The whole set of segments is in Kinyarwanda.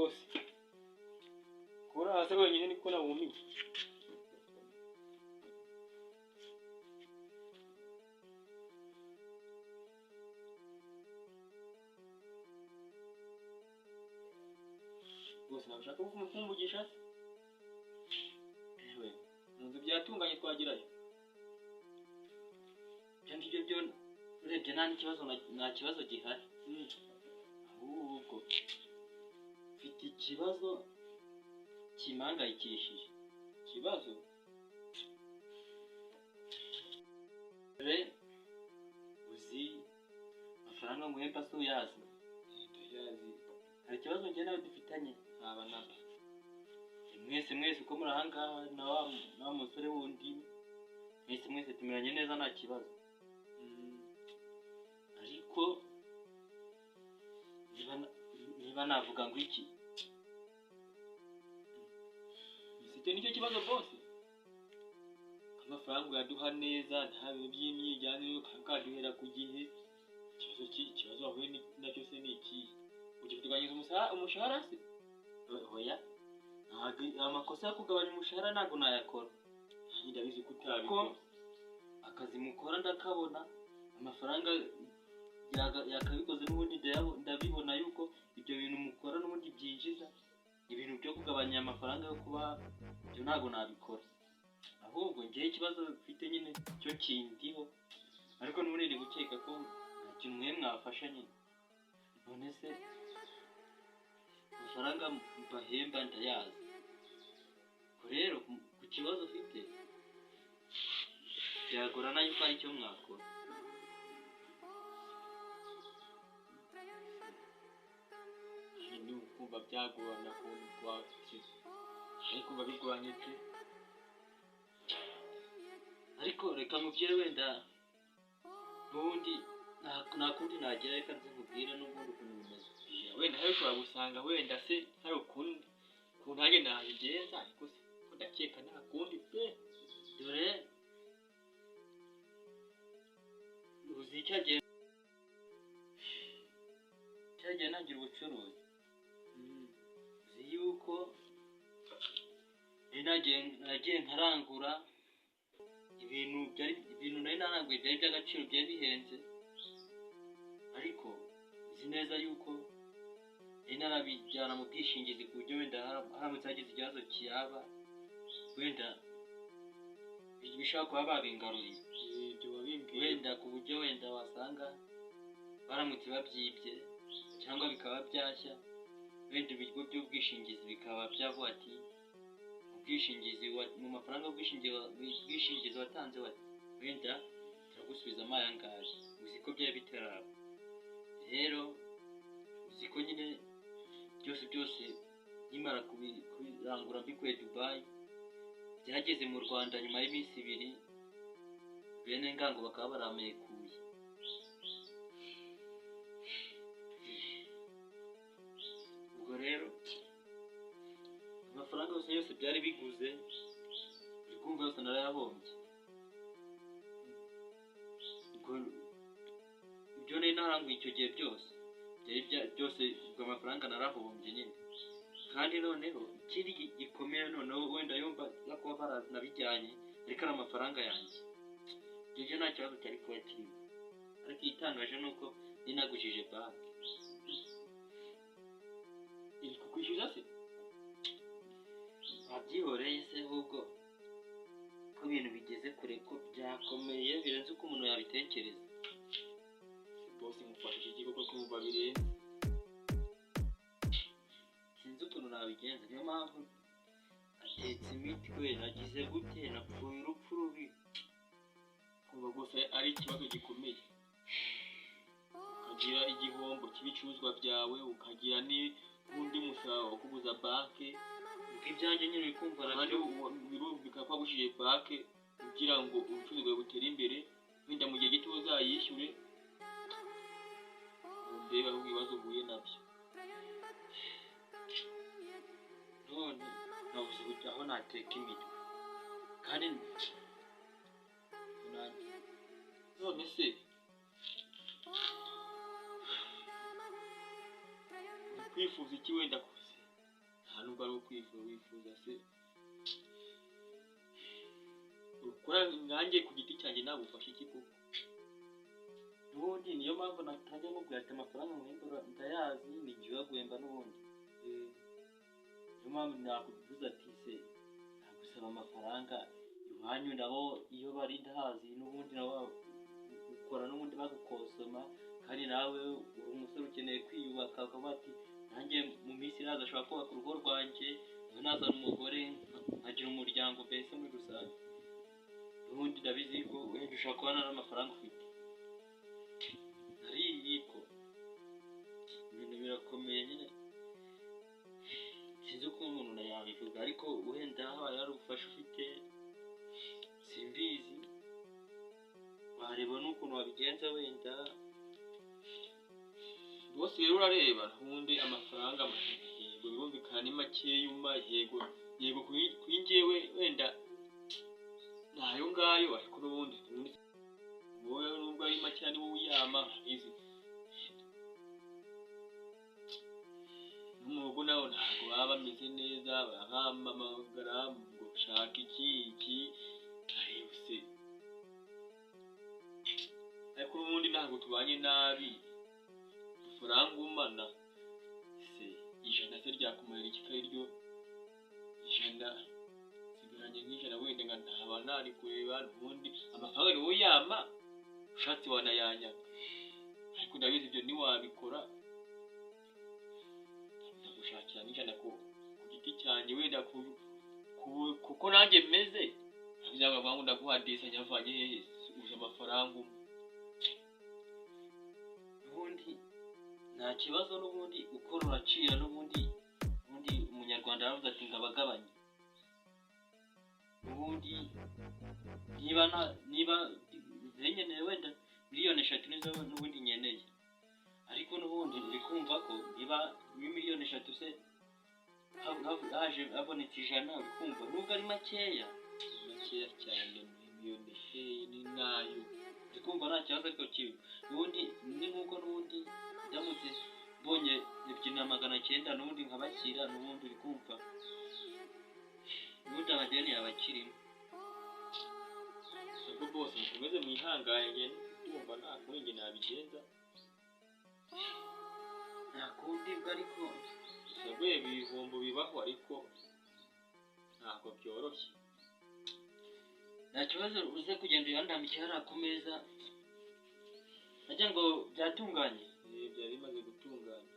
Bose kubura hasi wenyine niko nawumiwe. Rwose ntabwo ushaka kumvugisha se? Ewe, mu nzu byatunganye twagirayo. Ibyo ngibyo byo urebye nta n'ikibazo, nta kibazo gihari. Ahubwo mfite ikibazo kimpangayikishije. Ikibazo? Re uzi amafaranga nguhemba se uyazi? Ndayazi. Hari ikibazo njye nawe dufitanye. Ntaba naba. Mwese mwese uko muri ahangaha na wa musore wundi, mwese mwese tumeranye neza nta kibazo. Ariko niba navuga ngo iki? Icyo nicyo kibazo bose. Amafaranga uyaduha neza, nta bintu by'imyijyane, ukaduhera ku gihe. Ikibazo wahuye nacyo se ni ikihe? Ugiye kutugabanyiriza umushahara se? Oya, amakosa yo kugabanya umushahara ntabwo nayakora. Ndabizi ko utabikora. Akazi mukora ndakabona, amafaranga yakabikoze n'ubundi ndabibona yuko ibyo bintu mukora n'ubundi byinjiza. Ibintu byo kugabanya amafaranga yo kuba ibyo ntabwo nabikora. Ahubwo ngewe ikibazo mfite nyine cyo kindiho, ariko n'ubundi ndi gukeka ko nta kintu mwe mwafasha nyine. None se amafaranga mbahemba ndayazi. Rero ku kibazo ufite byagorana yuko ari cyo mwakora. Ni ukumva byagorana ariko kumva bigoranye pe. Ariko reka nkubwire wenda n'ubundi nta kundi nagira, reka nze nkubwire n'ubundi ukuntu bimeze. Wenda hari ushobora gusanga wenda se hari ukundi ukuntu nanjye nabigenza, ariko se ko ndakeka nta kundi pe. Dore uzi cyagiye ntangira ubucuruzi, uzi yuko nagiye nkarangura ibintu byari ibintu nari naranguye byari by'agaciro, byari bihenze, ariko uzi neza yuko nari narabijyana mu bwishingizi ku buryo wenda haramutse hagize ikibazo cyaba wenda bishobora kuba babingaruriye. Wenda ku buryo wenda wasanga baramutse babyibye cyangwa bikaba byashya, wenda ibigo by'ubwishingizi bikaba byavuga ati ubwishingizi mu mafaranga ubwishingizi watanze wenda turagusubizamo aya ngaya. Uzi ko byari bitaraba. Rero uzi ko nyine byose byose nkimara kubirangura mbikuye Dubai, byageze mu Rwanda nyuma y'iminsi ibiri, bene ngango bakaba baramekuye. Ubwo rero amafaranga yose yose byari biguze, uri kumva yose narayahombye. Ibyo nari naranguye icyo gihe byose byari byose, ubwo amafaranga narahombye nyine. Kandi noneho ikindi gikomeye noneho wenda yumva kuba baranabijyanye, ariko ari amafaranga yanjye, ibyo nta kibazo cyari kuba kirimo. Ariko igitangaje ni uko ninagujije banki. Iri kukwishyuza se? Wabyihoreye se ahubwo ko ibintu bigeze kure, ko byakomeye birenze uko umuntu yabitekereza. Bose mufashije iki koko kumva birenze? Sinzi ukuntu nabigenza, niyo mpamvu atetse imitwe, nagize gute, napfuye urupfu rubi. Kumva rwose ari ikibazo gikomeye. Ukagira igihombo cy'ibicuruzwa byawe, ukagira n'undi musaruro wo kuguza banki. Ibyanjye nyine uri kumva kandi birumvikana ko wagujije banki kugira ngo ubucuruzi bwawe butere imbere, wenda mu gihe gito uzayishyure. Ndeba ahubwo ibibazo uhuye nabyo. None nabuze aho nateka imitwe. Kandi none se kwifuza iki wenda kose? Nubwo ari ukwifuza wifuza se ukora nanjye ku giti cyanjye nagufasha iki koko? N'ubundi niyo mpamvu natangiye mubwira ati amafaranga muhemba ndayazi, ni njye uyaguhemba n'ubundi. Niyo mpamvu nakuvuze ati se nagusaba amafaranga iwanyu, nabo iyo bari ndahazi, n'ubundi nabo ukora n'ubundi bagukosoma, kandi nawe uri umusore ukeneye kwiyubaka, ukavuga ati nanjye mu minsi iraza ashobora kubaka urugo rwanjye, nkaba nazana umugore nkagira umuryango, mbese muri rusange. N'ubundi ndabizi ko wenda ushobora kuba nta n'amafaranga ufite, ariko ibintu birakomeye nyine, sinzi uko umuntu yabivuga, ariko wenda habaye hari ubufasha ufite simbizi, wareba n'ukuntu wabigenza wenda. Bose rero urareba ntundi amafaranga yego birumvikana ni makeya uma, yego yego kuri njyewe wenda nayo ngayo, ariko n'ubundi wowe nubwo ari makeya ni wowe uyama urabizi. No mu rugo nabo ntabwo baba bameze neza, barampamagara ngo shaka iki iki, areba se, ariko n'ubundi ntabwo tubanye nabi. Udufaranga umana se ijana se ryakumarira iki? Ko ari ryo ijana nsigaranye nk'ijana wenda nka ntaba nari kureba, n'ubundi amafaranga ni wowe uyama, ushatse wanayanyaga, ariko ndabizi ibyo ntiwabikora. Ndagushakira nk'ijana ku giti cyanjye wenda kuko nanjye meze bizavuga ngo ndaguhadisa nyavanye hehe uzi amafaranga umwe. N'ubundi nta kibazo, n'ubundi ukora uracira, n'ubundi ubundi umunyarwanda yaravuze ati ngo abagabanye. N'ubundi niba niba nkeneye wenda 3 miliyoni nizo n'ubundi nkeneye, ariko n'ubundi ndi kumva ko niba 3 miliyoni se haje habonetse 100, uri kumva nubwo ari makeya, makeya cyane, miliyoni hehe ni nayo, ndi kumva nta kibazo. Ariko kibi n'ubundi ni nk'uko n'ubundi ndamutse mbonye 2 900 n'ubundi nkabakira, n'ubundi uri kumva n'ubundi amadeni yaba akirimo. Ubwo bose mukomeze mwihangane, njye ndumva nta kundi njye nabigenza. Nta kundi bwo ariko gusa rwego ibihombo bibaho, ariko ntabwo byoroshye. Nta kibazo, uze kugenda uyandambike hariya ku meza, ajya ngo byatunganye. Byari bimaze gutungana.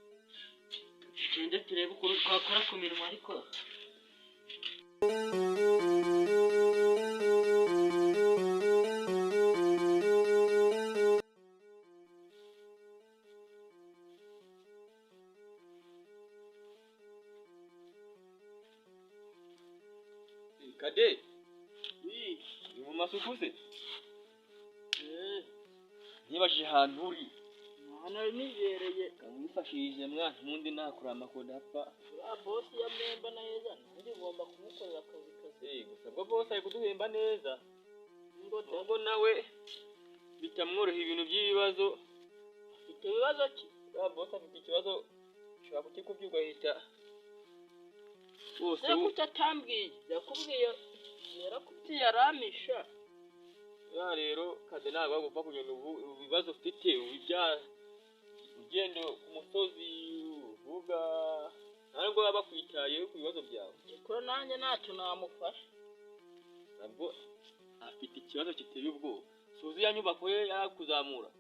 Tugende turebe ukuntu twakora ku minwa ariko. Kade, ni mu masuku se? Nibajije ahantu uri. Nari nibereye. Kamwifashishije mwana, ubundi nakurama ko ndapfa. Uriya boss yamemba neza, nanjye ngomba kumukorera akazi kazi. Gusa bwo boss ari kuduhemba neza. Ngo Ubwo nawe bitamworohera ibintu by'ibibazo. Afite ibibazo ki? Uriya boss afite ikibazo, ushobora kukikubwira ugahita bose Se kuki atambwiye? Yakubwiye, yarakubwiye aramisha. Ya rero Kade, ntabwo wagupfa kugenda ubu ibibazo ufite ibya ugenda ku musozi uvuga, ntabwo baba bakwitayeho ku bibazo byawe. Kuko nanjye ntacyo namufasha. Ntabwo afite ikibazo giteye ubwoba. Suzi ya nyubako ye yarakuzamura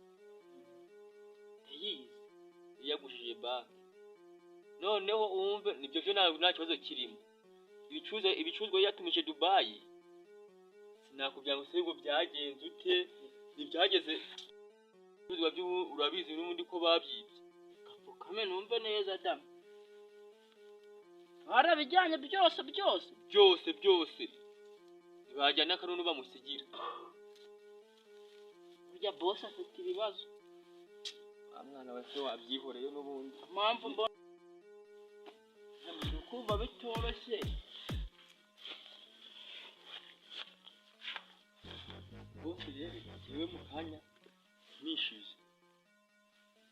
Ndayizi. Yagujije banki, noneho wumve nibyo byo nta kibazo kirimo. Ibicuruzwa yatumije Dubayi, sinakubwira ngo se ngo byagenze ute, ntibyageze. Ibicuruzwa by'ubu urabizi n'ubundi ko babyibye. Gapfukame numve neza damu. Barabijyanye byose byose? Byose byose, ntibajyana n'akanunu bamusigira. Burya boss afite ibibazo. Wa mwana we se wabyihoreye n'ubundi. Impamvu mbona kumva bitoroshye. Bose rero njyewe mu kanya nishyuye,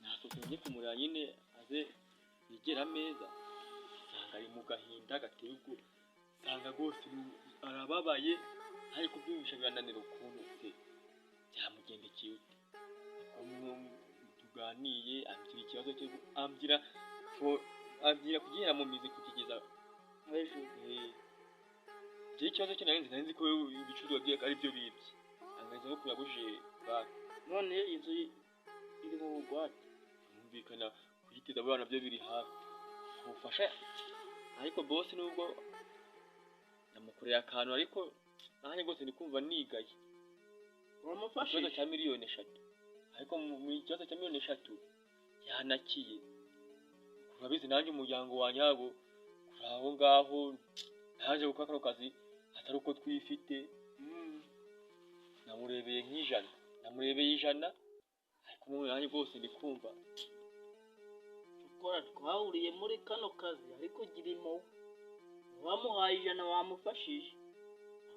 nasohotse njye kumureba nyine aze yegera ameza, nsanga Nsanga ari mu gahinda gateye ubwoba, nsanga rwose arababaye, ntari kubyumvisha birananira ukuntu se byamugendekeye ute. Tuganiye ambwira ikibazo cye, ambwira kugihera mu mizi kukigeza hejuru. Njyewe ikibazo cye nari nzi ko ibicuruzwa bye ari byo bibye, anganiza no kuyabujije banki. None inzu iri mu bugwate, birumvikana kuyiteza abana byo biri hafi ubufasha. Ariko boss nubwo namukoreye akantu, ariko nanjye rwose ndi kumva nigaye. Wamufashije ikibazo cya 3,000,000, ariko mu kibazo cya 3,000,000 yanakiye. Urabizi nanjye umuryango wanjye ntabwo kuri aho ngaho, naje gukora kano kazi atari uko twifite. Namurebeye nk'ijana, namurebeye ijana, ariko nanjye rwose ndi kumva gukora. Twahuriye muri kano kazi ariko gira impuhwe, wamuhaye 100 wamufashije.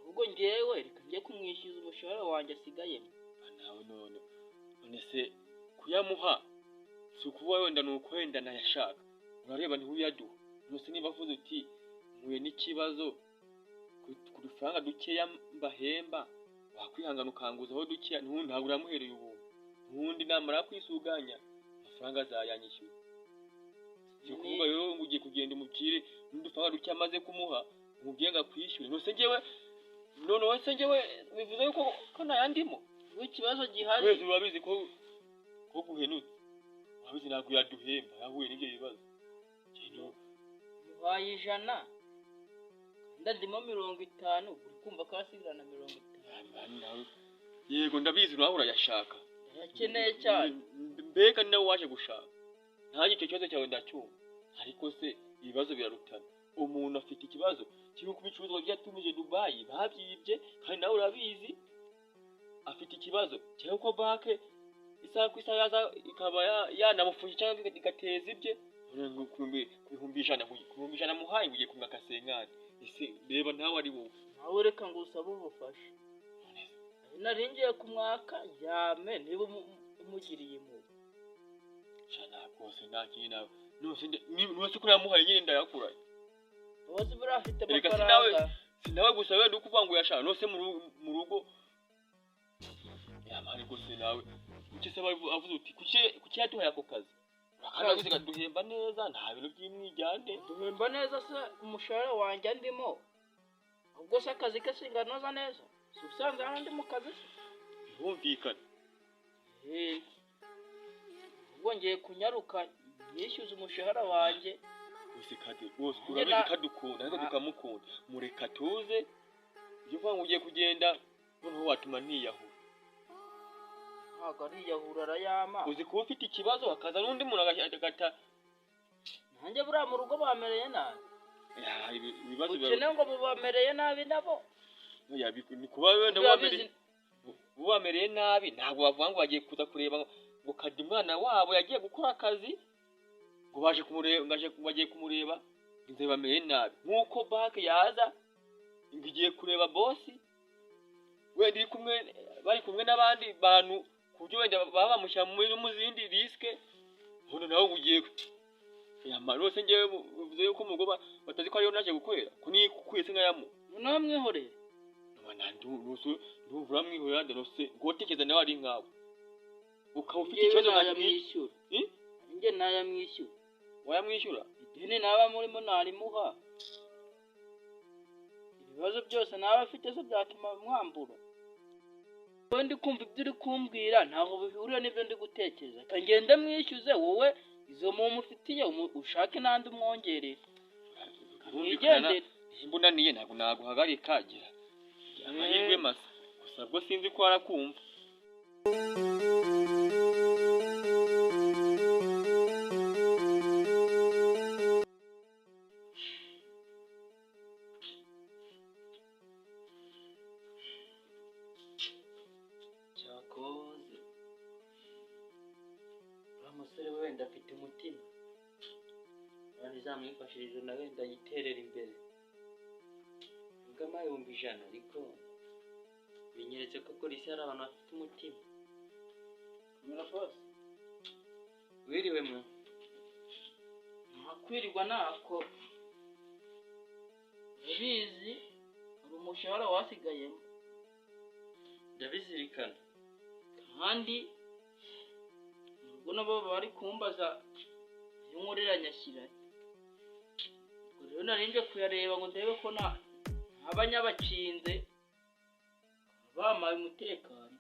Ahubwo njyewe reka njye kumwishyuza umushahara wanjye asigayemo. Nawe none se kuyamuha si ukuvuga wenda ni uko wenda nayashaka, urareba ntiwiyaduha. Nose niba avuze uti mpuye n'ikibazo ku dufaranga dukeya mbahemba, wakwihangana ukanguzaho dukeya, ntabwo uramuhereye ubuntu. Ubundi namara kwisuganya amafaranga azayanyishyura. Si ukuvuga rero ngo ugiye kugenda umubwire n'udufaranga duke amaze kumuha umubwire ngo akwishyure. Nose njyewe noneho se njyewe bivuze yuko ko ntayandimo. Ikibazo gihari wese urabizi ko guhenutse, urabizi ntabwo yaduhemba, yahuye n'ibyo bibazo. Muhaye 100 ndandimo 50, uri kumva ko asigarana 50. Yego ndabizi nawe urayashaka, ndayakeneye cyane. Mbega nawe waje gushaka, ntange icyo kibazo cyawe ndacyumva, ariko se ibibazo birarutana. Umuntu afite ikibazo cy'uko ibicuruzwa byatumije Dubai babyibye, kandi nawe urabizi. Afite ikibazo cy'uko banke isaha ku isaha yaza ikaba yanamufungira cyangwa igateza ibye. Ku 100,000, ku 100,000 muhaye ugiye kumwaka senkani. Ese reba nawe ari wowe, nawe reka ngo usabe ubufasha. Nari ngiye kumwaka yame niba umugiriye impuhwe. Shana rwose nta kintu nawe nose ko namuhaye nyine ndayakura. Bose buriya afite amafaranga. Si nawe gusa wenda ukuvuga ngo uyashaka, nose mu rugo yamara rwose nawe kuki se avuze uti kuki yaduhaye ako kazi? Kandi duhemba neza, nta bintu by'imwijyane. Duhemba neza se umushahara wanjye andimo, ubwo se akazi ke singanoza neza, si usanze hano ndi mu kazi se? Birumvikana. Ubwo ngiye kunyaruka nishyuza umushahara wanjye. Rwose kade rwose urabizi kadukunda ariko tukamukunda, mureka tuze. Ibyo uvuga ngo ugiye kugenda noneho watuma ntiyahura. Ntabwo ariyahura arayama. Uzi kuba ufite ikibazo hakaza n'undi muntu agata. Nanjye buriya mu rugo bamereye nabi. Ibibazo ubukene ngo bubamereye nabi nabo. Ni kuba wenda bubamereye nabi, ntabwo bavuga ngo bagiye kuza kureba ngo kadi umwana wabo yagiye gukora akazi, ngo baje kumureba, bagiye kumureba inzu bamereye nabi. Nk'uko banki yaza ngo igiye kureba bosi wenda iri kumwe, bari kumwe n'abandi bantu ku buryo wenda baba bamushyira mu zindi risike, none nawe ugiye yamara rwose. Njyewe bivuze yuko mu rugo batazi ko ariyo naje gukorera, ko nikuye se nkayamu. Noneho mwihorere. Ndumva uramwihorera nose ngo utekereza nawe ari nkawe ukaba ufite ikibazo nayamwishyura. Njye nayamwishyura. Wayamwishyura? Ideni naba murimo narimuha. Ibibazo byose naba afite se byatuma mwambura? Wowe ndi kumva ibyo uri kumbwira ntaho bihuriye n'ibyo ndi gutekereza. Kangenda mwishyuze wowe izo mumufitiye, ushake n'andi umwongerere. Wigendere. Nimba unaniye ntabwo naguhagarika, gira amahirwe masa. Gusa bwo sinzi ko arakumva. Cyakoze uriya musore wenda afite umutima, none izamwifashirize na wenda yiterera imbere. Ubwo amaye 100,000, ariko binyeretse ko polisi hari abantu bafite umutima. Murakoze. Wiriwe mwe? Ntakwirirwa nako. Ndabizi hari umushahara wasigayemo. Ndabizirikana. Kandi ubwo nabo bari kumbaza ayo nkorera nyashyira. Ubwo rero nari nje kuyareba ngo ndebe ko nta abanyabakinze bamaye umutekano.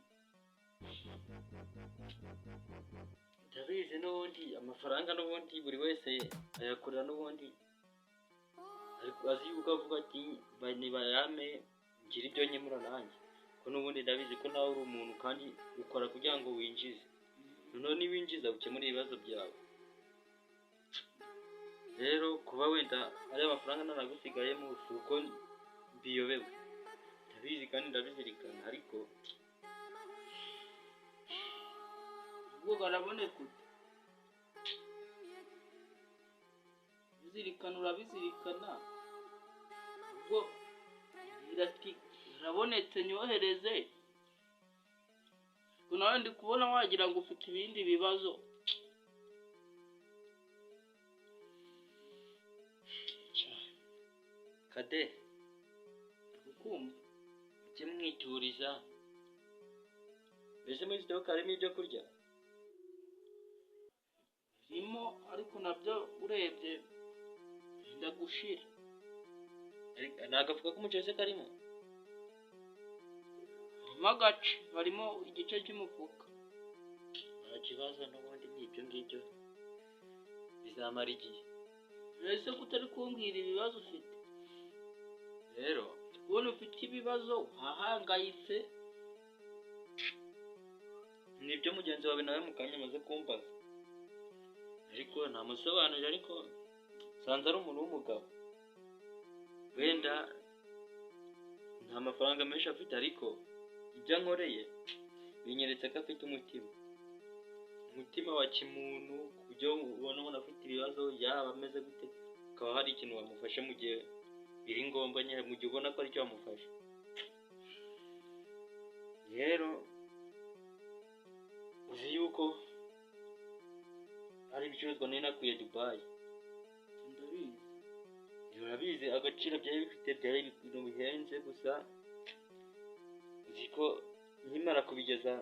Ndabizi n'ubundi amafaranga n'ubundi buri wese ayakorera n'ubundi ariko azi yuko avuga ati nibayame ngira ibyo nkemura nanjye, ko n'ubundi ndabizi ko nawe uri umuntu kandi ukora kugira ngo winjize, noneho niwinjiza ukemure ibibazo byawe. Rero kuba wenda ariya mafaranga naragusigayemo si uko mbiyobewe, ndabizi kandi ndabizirikana, ariko ubwo garaboneka ute? Bizirikana urabizirikana, ubwo mbwira ati arabonetse nyohereze. Ubwo nawe ndi kubona wagira ngo ufite ibindi bibazo. Kade ukumva mujye mwituriza. Mbese muri sitoke harimo ibyo kurya? Birimo, ariko nabyo urebye byenda gushira. Ni agafuka k'umuceri se karimo? Harimo agace, harimo igice cy'umufuka. Nta kibazo n'ubundi ni ibyo ngibyo bizamara igihe. Mbese ko utari kumbwira ibibazo ufite? Rero kubona ufite ibibazo wahangayitse. Nibyo mugenzi wawe nawe mu kanya amaze kumbaza, ariko ntamusobanurira, ariko nsanze ari umuntu w'umugabo, wenda nta mafaranga menshi afite, ariko ibyo ankoreye binyeretse ko afite umutima, umutima wa kimuntu, ku buryo ubona umuntu afite ibibazo yaba ameze gute, ukaba hari ikintu wamufashe mu gihe biri ngombwa nyine, mu gihe ubona ko aricyo wamufashe. Rero uzi yuko hari ibicuruzwa nari nakuye Dubai. Ndabizi. Urabizi agaciro byari bifite, byari ibintu bihenze, gusa uzi ko nkimara kubigeza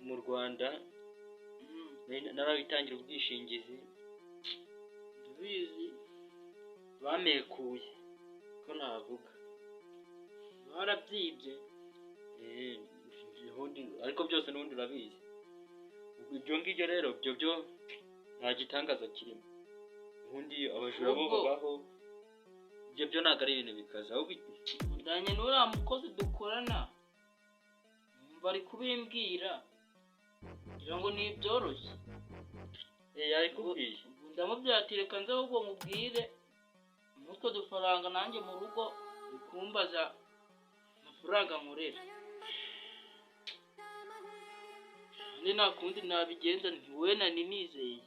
mu Rwanda narabitangira ubwishingizi. Ndabizi. Bamekuye ko navuga barabyibye. Ariko byose n'ubundi urabizi. Ibyo ngibyo rero byo byo nta gitangaza kirimo, ubundi abajura bo babaho, ibyo byo ntabwo ari ibintu bikaza. Ndanye n'uriya mukozi dukorana numva ari kubimbwira ngira ngo ni ibyoroshye. Yarikubwiye? Ndamubwira ati reka nze ahubwo nkubwire n'utwo dufaranga nanjye mu rugo bikumbaza amafaranga nkorera. Kandi nta kundi nabigenza, ntiwe nani nizeye.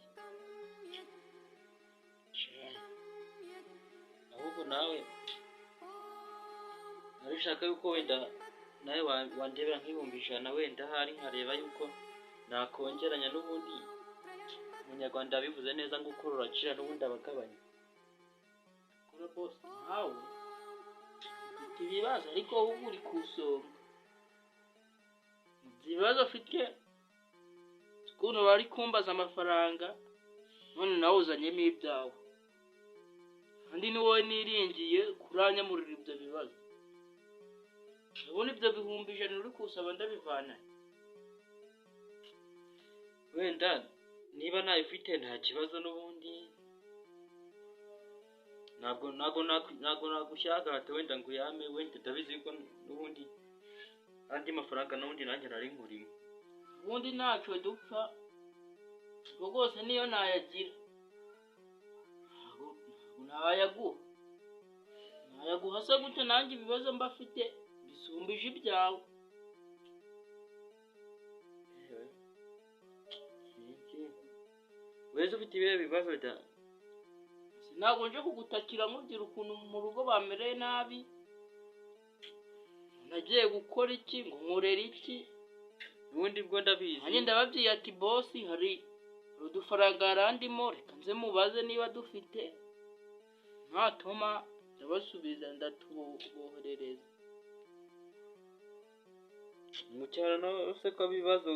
Ahubwo nawe nabishaka yuko wenda nawe wandebera nk'ibihumbi 100 wenda ahari nkareba yuko nakongeranya n'ubundi. Umunyarwanda yabivuze neza ngo ukora uracira n'ubundi abagabanya. Kora bose nawe ufite ibibazo, ariko wowe uri ku isonga. Ibibazo ufite ukuntu bari kumbaza amafaranga, none nawe uzanyemo ibyawe, kandi ni wowe niringiye kuranyamurira ibyo bibazo. Ndabona ibyo 100,000 uri kusaba ndabivana. Wenda niba ntabifite nta kibazo n'ubundi, ntabwo nagushyagata wenda ngo uyame, wenda ndabizi yuko n'ubundi andi mafaranga n'ubundi nanjye nari nkurimo. Ubundi ntacyo dupfa, ubwo rwose niyo nayagira ntabwo nayaguha. Nayaguha se gute nanjye ibibazo mba mfite bisumbije ibyawe? Wese ufite ibihe bibazo da? Ntabwo nje kugutakira nkubwira ukuntu mu rugo bamereye nabi, nagiye gukora iki ngo nkorere iki. Ubundi bwo ndabizi. Nanjye ndababwiye ati bosi hari udufaranga yarandimo, reka nze mubaze niba dufite, ntatuma Ndabasubiza ndatuboherereza. Mu cyaro no se ko ibibazo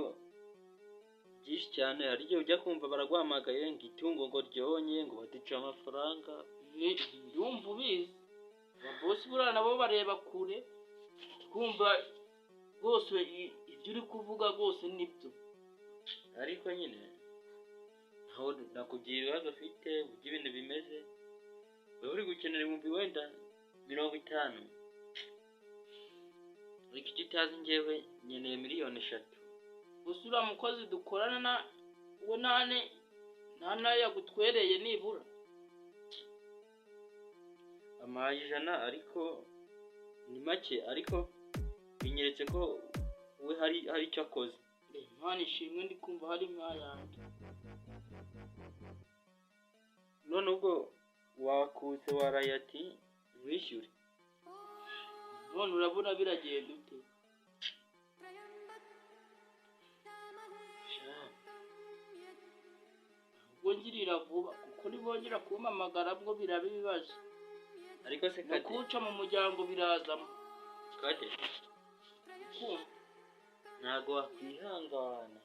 byinshi cyane, hari igihe ujya kumva baraguhamagaye ngo itungo ngo ryonye, ngo baduce amafaranga. Ndumva ubizi, ababosi buriya nabo bareba kure, kumva rwose ibyo uri kuvuga rwose nibyo. Ariko nyine ntaho nakubwira ibibazo ufite, uburyo ibintu bimeze. Wowe uri gukenera ibihumbi wenda 50, ariko icyo utazi njyewe nkeneye 3 miliyoni. Gusa uriya mukozi dukorana na we nane nta nayo yagutwereye nibura? Ampaye 100, ariko ni make, ariko binyeretse ko we hari icyo akoze. Imana ishimwe, ndi kumva hari nk'ayanjye. None ubwo wakutse waraye ati wishyure. None urabona biragenda ute? Sha, Ubwo ngirira vuba, kuko nibongera kumpamagara bwo biraba ibibazo. Ariko se No Kade, kuwuca mu muryango birazamo. Kade, Kumva. Ntago wakwihangana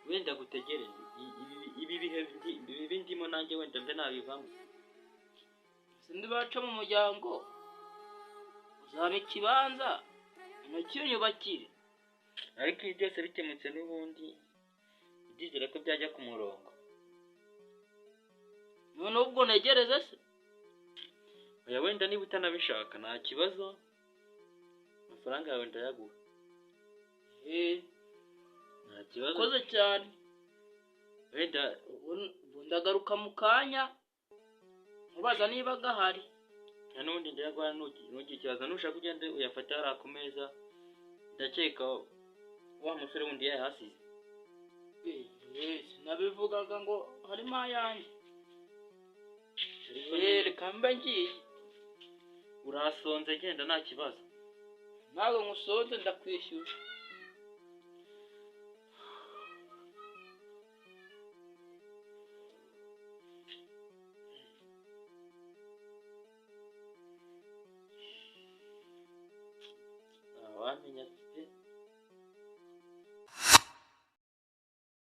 wenda gutegereze ibi bihe bibi ndimo, nanjye wenda mbe nabivamo? Sindi baca mu muryango, uzaba ikibanza nacyo nyubakire. Ariko ibi byose bikemutse n'ubundi ndizera ko byajya ku murongo. None ubwo ntegereze se? Oya, wenda niba utanabishaka nta kibazo, amafaranga yawe ndayaguha. Eh, Nta kibazo. Ukoze cyane. Wenda Ubu ndagaruka mu kanya nkubaza niba gahari. Nta n'ubundi ndayaguha, ntugire ikibazo. Nushaka ugende uyafate hariya ku meza, ndakeka wa musore wundi yayahasize. Eh, sinabivugaga ngo harimo ayanjye. Ariko Eh, nyine reka mbe ngiye. Urasonze, genda nta kibazo. Ntabwo nkusonze, ndakwishyura.